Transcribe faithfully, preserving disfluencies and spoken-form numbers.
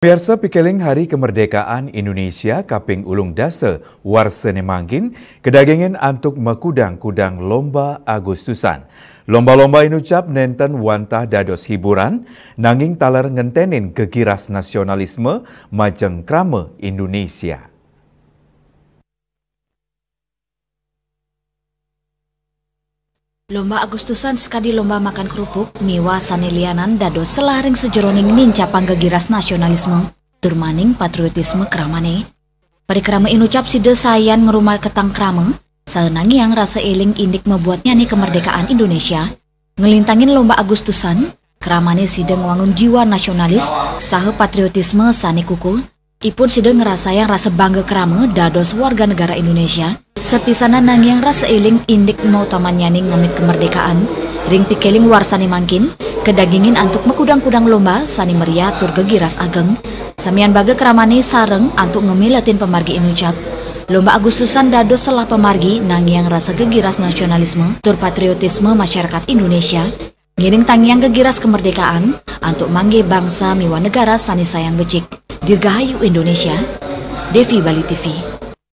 Pemirsa, pikeling Hari Kemerdekaan Indonesia kaping ulung dasa warsa ne mangkin, kadagingin antuk makudang-kudang lomba Agustusan. Lomba-lomba inucap nenten wantah dados hiburan, nanging taler ngentenin gegiras nasionalisme majeng krama Indonesia. Lomba Agustusan sakadi lomba makan kerupuk miwah sane lianan dados selah ring sajeroning nincapang gegiras nasionalisme tur maning patriotisme kramane. Parikrama inucap sida sayan ngrumaketang krama, saha nangiang rasa eling indik mabuatnyane kemerdekaan Indonesia, nglintangin lomba Agustusan, kramane sida ngwangun jiwa nasionalis saha patriotisme sane kukuh. Ipun sida ngrasayang rasa bangga krama dados warga negara Indonesia, sapisanan nangiang rasa eling indik mautamannyane ngemit kemerdekaan. Ring pikeling warsane mangkin, kadagingin antuk makudang-kudang lomba sane meriah tur gegiras ageng. Samian baga kramane sareng antuk ngemiletin pamargi inucap. Lomba Agustusan dados selah pamargi nangiang rasa gegiras nasionalisme tur patriotisme masyarakat Indonesia, ngiring tangiang gegiras kemerdekaan antuk manggih bangsa miwah negara sane sayan becik. Dirgahayu Indonesia. Devi, Bali T V.